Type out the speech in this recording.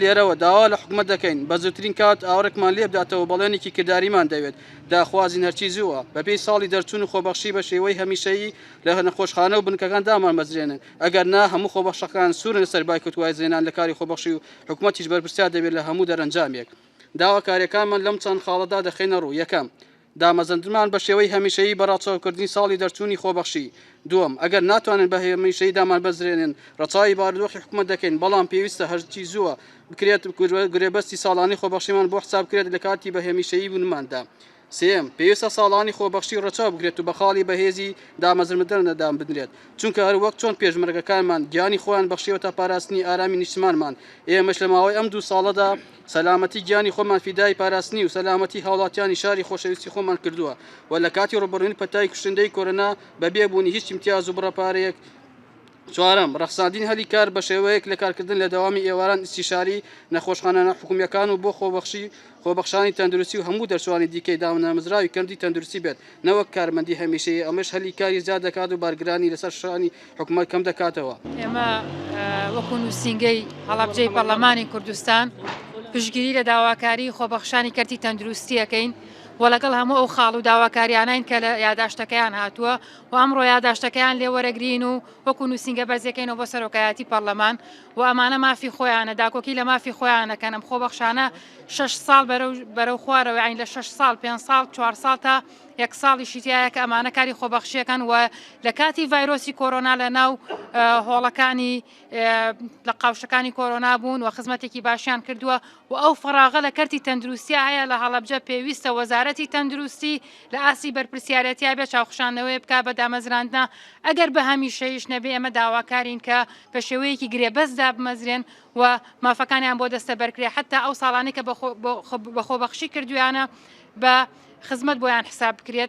لێرەوە داوا لە حکومەت دەکەین بە زووترین کات ئاوڕێکمان لێ بداتەوە بەڵێنێکی کرداریمان دەوێت، داخوازین هەرچی زووە بەپێی ساڵی دەرچوون و خۆبەخشی بە شێوەی هەمیشەیی لە نەخۆشخانە و بنکەکان دامانمەزرێنن، ئەگەر نا هەموو خۆبەخشەکان سوورن لەسەر بایکۆت وازهێنان لە کاری خۆبەخشی و حکومەتیش بەرپرسیار دەبێت لە هەموو دەرەنجامێک. داواکارییەکانمان لەم چەند خاڵەدا دەخەینە ڕوو، یەکەم، دامەزرندنمان بە شێوەی هەمیشەیی بە ڕەچاوکردنی ساڵی دەرچوونی خۆبەخشی. دووەم، ئەگەر ناتوانن بە هەمیشەیی دامانبەزرێنن، ڕەچاوی بارودۆخی حکومەت دەکەین، بەڵام پێویستە هەرچی زووە بکرێت گرێبەستی ساڵانەی خۆبەخشیمان بۆ حساب بکرێت لە کاتی بە هەمیشەیی بوونماندا. سێیەم، پێویستە ساڵانی خۆبەخشی ڕەچاو بکرێت و بە خاڵی بەهێزی دامەزرندن دابنرێت، چونکە هەر وەک چۆن پێشمەرگەکانمان گیانی خۆیان بەخشیوەتە پاراستنی ئارامی نیشتمانمان، ئێمەش لە ماوەی ئەم دوو ساڵەدا سەلامەتی گیانی خۆمان فیدای پاراستنی و سەلامەتی هاوڵاتیانی شاری خۆشەویستی خۆمان کردووە و لە کاتی ڕووبەڕووی پەتای کوشندەی کۆرۆنا بەبێ بوونی هیچ ئیمتیاز و بڕە پارەیەک چوارەم، ڕەخساندنی هەلی کار بە شێوەیەک لە کارکردن لە دەوامی ئێواران ئیستیشاری نەخۆشخانە ناحکومییەکان و بۆ خۆبەخشی خۆبەخشانی تەندروستی و هەموو دەرچوانی دیکەی دامەزراوی کەرتی تەندروستی بێت نەوەک کارمەندی هەمیشەیی، ئەمەش هەلی کاری زیاد دەکات و بارگرانی لەسەر شانی حکومەت کەم دەکاتەوە. ئێمە وەکو نووسینگەی هەڵەبجەی پەرلەمانی کوردستان پشتگیری لە داواکاری خۆبەخشانی کەرتی تەندروستی ئەکەین و لەگەڵ هەموو ئەو خاڵ و داواکاریانین کە لە یاداشتەکەیان هاتووە و ئەمڕۆ یاداشتەکەیان لێ وەرەگرین و وەکو نووسینگە بەرزەکەینەوە بۆ سەرۆکایەتی پەرلەمان و ئەمانە مافی خۆیانە داکۆکی لە مافی خۆیانەکەن ئەم خۆبەخشانە شەش ساڵ بەرەو خوارەوە یانی لە شەش ساڵ پێنج ساڵ چوار ساڵ تا یەک ساڵیشی تایە کە ئەمانە کاری خۆبەخشیەکەن و لە کاتی ڤایرۆسی کۆرۆنا لە ناو هۆڵەکانی لە قاوشەکانی کۆرۆنا بوون و خزمەتێکی باشیان کردووە و ئەو فەراغە لە کەرتی تەندروستیا هەیە لە هەڵەبجە پێویستە وەزارەتی تەندروستی لە ئاستی بەرپرسیارەتیا بێ چاوخشاندنەوەی بکا بە دامەزراندنا ئەگەر بە هەمیشەیش نەبێ ئێمە داواکارین کە بە شێوەیەکی گرێبەست دابمەزرێن و مافەکانیان بۆ دەستەبەر کرێ حەتا ئەو ساڵانەی کە بە خۆبەخشی کردویانە بە خزمەت بۆیان حساب بکرێت.